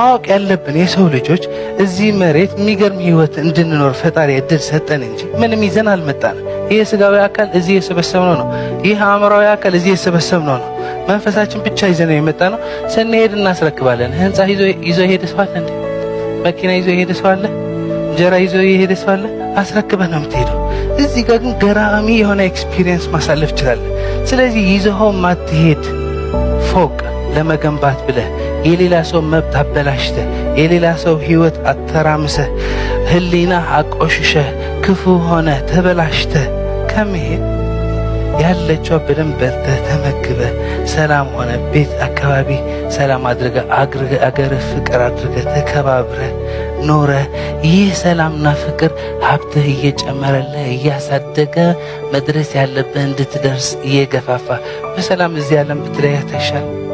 ማወቅ ያለብን የሰው ልጆች እዚህ መሬት የሚገርም ህይወት እንድንኖር ፈጣሪ እድል ሰጠን እንጂ ምንም ይዘን አልመጣንም። ይህ ስጋዊ አካል እዚህ የሰበሰብነው ነው። ይህ አእምሯዊ አካል እዚህ የሰበሰብነው ነው። መንፈሳችን ብቻ ይዘነው የመጣ ነው። ስንሄድ እናስረክባለን። ህንፃ ይዞ የሄደ ሰው አለ እንዴ? መኪና ይዞ የሄደ ሰው አለ? እንጀራ ይዞ የሄደ ሰው አለ? አስረክበህ ነው የምትሄደው። እዚህ ጋር ግን ገራሚ የሆነ experience ማሳለፍ ትችላለህ። ስለዚህ ይዘኸው ማትሄድ ፎቅ ለመገንባት ብለህ የሌላ ሰው መብት አበላሽተህ፣ የሌላ ሰው ህይወት አተራምሰህ፣ ህሊና አቆሽሸህ፣ ክፉ ሆነ ተበላሽተህ ከመሄድ ያለችው በደንብ በልተህ ተመግበህ ሰላም ሆነ ቤት አካባቢ ሰላም አድርገህ፣ አገርህ ፍቅር አድርገህ፣ ተከባብረህ ኖረህ፣ ይህ ሰላምና ፍቅር ሀብትህ እየጨመረልህ እያሳደገ መድረስ ያለብህ እንድትደርስ እየገፋፋ በሰላም እዚህ ዓለም ብትለያት አይሻልም?